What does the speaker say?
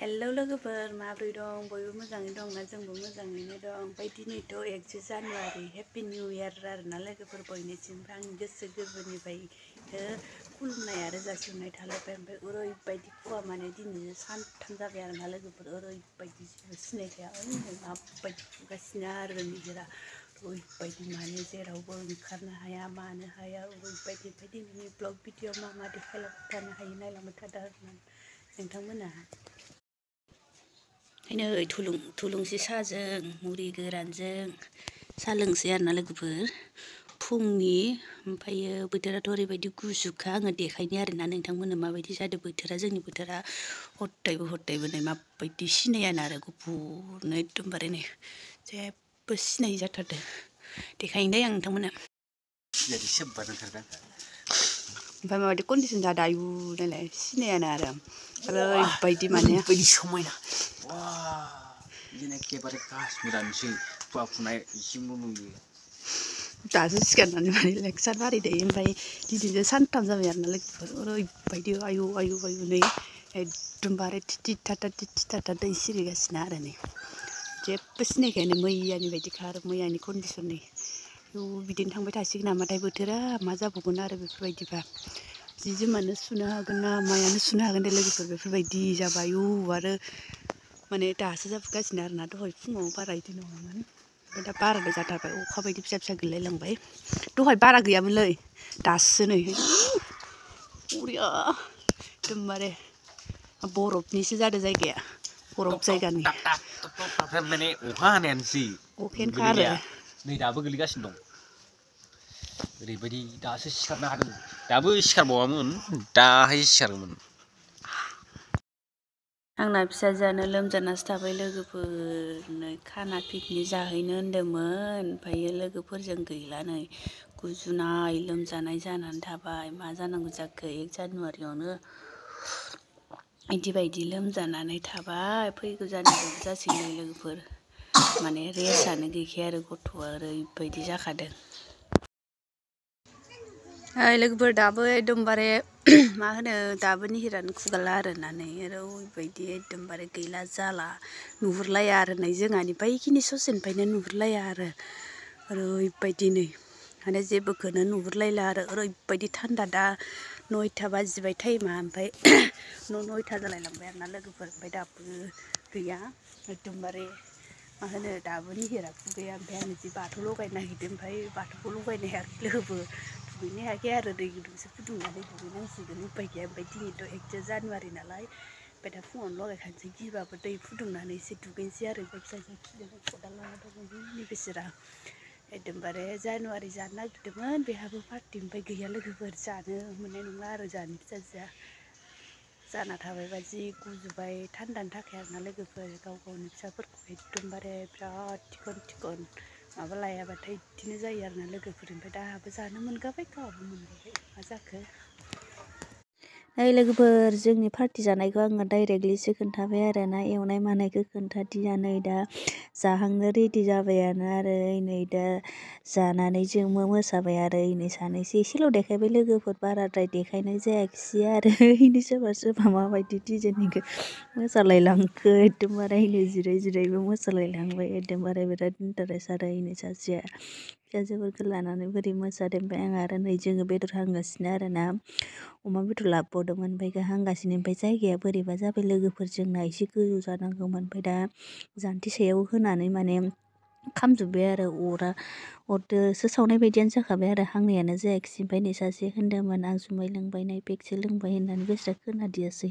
hello लोगोफोर माब्रै दं बयबो मोजाङै दंना जोंबो मोजाङैनो दं ओमफ्राय दिनैथ' 1 जानुवारि हेपि निउ इयार आरोना लोगोफोर बयनिसिमबो आंनि गोसो गोरबोनिफ्राय खुलुमनाय आरो जासिहरनाय थालायबाय ओमफ्राय ओरैबायदि खुवा माने दिनै सानथाम जाबाय आरोना लोगोफोर ओरैबायदि सिनायखाया माबायदि खुगासिनो आरो निजोरा ओरैबायदि माने जेरावबो ओंखारनो हाया मानो हाया ओरैबायदि ओमफ्राय दिनैनि ब्लग भिडिअ मा देखायलांबाय थानो हायो नायलांबाय थादो आरोना नोंथांमोना ओंखायनो थुलुंसि साहाजों मुरि गोरानजों साहा लोंसै आरोना लोगोफोर फुंनि ओमफ्रायो बोथोराथ' ओरैबायदि गुसुखा आङो देखायनो आरोना नोंथांमोननो माबायदि जादों बोथोरा जोंनि बोथोरा हदायबो नै माबायदि सिनायानो आरो गुफुरनो एकदमबारे नै जेबो सिनायि जाथारदों देखायनो दे आं नोंथांमोननो ओमफ्राय माबायदि कन्डिसन जादों आयु नायलाय सिनायानो आरो ओरैबायदि माने ओरैबायदि समायना बिदिनो एखेबारे काश्मीरानोसै खुवा फुनाय इसिमल' नुयो दासो सिखारनानै माने लेक्सार बारायदो ओमफ्राय दिनैसो सानथाम जाबाय आरोना लोगोफोर ओरैबायदि आयु नै एकदमबारे थिथि थाथा दै सिरिगासिनो आरो नै जेबो सिनायखायानो मैयानि बायदिखा आरो मैयानि कन्डिसननि बिदिनो थांबाय थासिगोन नामाथाय बोथोरा मा जाबावगोन आरो बेफोरबायदिबा जि जोमानो सुनो हागोन ना मायानो सुनो हागोन दे लोगोफोर बेफोरबायदि जाबाय आरो माने दासो जाफुगासिनो आरोना दहाय फुङाव बारा इदि नङामोन ओमफ्राय दा बाराद्राय जाथारबाय अखा बायदि फिसा फिसा गोलैलांबाय दहाय बारा गैयामोनलै दासो नै बरिया एकदमबारे बरफनिसो जादों जायगाया बरफ जायगानि माने अखा हानायानोसै अखायानोखा आरो गोलैनाया नै दाबो गोलैगासिनो दं ओरैबायदि दासो सिखारनो हादों दाबो सिखारबावामोन दाहाय सिखारगौमोन आंना फिसाजोआनो लोमजानासो थाबाय लोगोफोर खाना पिकनिक जाहैनो होन्दोंमोन ओमफ्रायो लोगोफोरजों गैला नै गुजुनाय लोमजानाय जानानै थाबाय मा जानांगौ जाखो 1 जानुवारियावनो बायदि लोमजानानै थाबाय फैगौ जानुवारियाव जासिगोन लोगोफोर माने रेस्टआनो गैखाया आरो गथ'आ ओरैबायदि जाखादों लोगोफोर दाबो एकदमबारे मा होनो दाबो निहिरानो खुगाला आरोना नै ओरैबायदि एकदमबारे गैला जाला नुहुरलाया आरो नै जोंहानि बैखिनि ससेनिफ्रायनो नुहुरलाया आरो ओरैबायदि नै माने जेबोखौनो नुहुरलायला आरो ओरैबायदि थान्दा दा 9ता बाजिबाय टाइमा ओमफ्राय 9ता जालायलांबाय आरोना लोगोफोर ओमफ्राय दाबो गैया एकदमबारे मा होनो दाबो निहिरा खुगाया ओमफ्राय आं जि बाथौ लगायनो नागिरदों ओमफ्राय बाथौखौ लगायनो हायाखै लोगोफोर दुगैनो हायाखै आरो दै गुदुंसो फुदुंनानै दुगैनांसिगोन उपाय गैया ओमफ्राय दिनैथ' 1 जानुवारि नालाय ओमफ्य दा फुङावनो लगायखानोसै गिबाबो दै फुदुंनानै एसे दुगैनोसै आरो फिसाजो खिलिनाय खदाल लाना दंमोन बेसोरा एकदमबारे जानुवारि जानो नागिरदोंमोन बेहाबो पार्टि ओमफ्राय गैया लोगोफोर जानो मोननाय नंला आरो जोंहानि फिसाजोआ जाना थाबायबा जि गुजुबाय थान्दानि थाखाय आरोना लोगोफोर गाव गावनि फिसाफोरखौ एकदमबारे बिराद थिखन माबा लायाबाथाय बिदिनो जायो आरोना लोगोफोर ओमफ्राय दाहाबो जानो मोनगाबाय गावहाबो मोनगाबाय मा जाखो लोगोफोर जोंनि पार्टि जानायखौ आङो डाइरेक्टलिसो खोन्थाबाय आरो ना एवनाय मानायखौ खोन्थादिया नै दा जाहांनो रेडि जाबायानो आरो नै दा जानानै जों मोसाबाय आरो नै सानैसो एसेल' देखायबाय लोगोफोर बाराद्राय देखायनाय जायाखिसै आरो सोरबा माबायदि डिजाइननिखौ मोसालायलांखो एकदमबारे जिरायबो मोसालायलांबाय एकदमबारे बिराद इन्टारेस्ट आरो सासेया फिसाजोफोरखौ लानानै बोरै मोसादों ओमफ्राय आं आरो नै जोङो बेदर हांगासिनो आरो ना अमा बेदर लाबोबावदोंमोन ओमफ्राय हांगासिनो ओमफ्राय जायगाया बोरैबा जाबाय लोगोफोर जोंना एसे गोजौ जानांगौमोन ओमफ्राय दा जान्थि सायाव होनानै माने खामजोब्बाय आरो अरदोसो सावनाय बायदियानो जाखाबाय आरो हांनायानो जायाखिसै ओमफ्राय नै सासे होन्दोंमोन आं जुमाय लोंबाय नै पेकसे लोंबाय होननानै बेस्रा खोनादियासै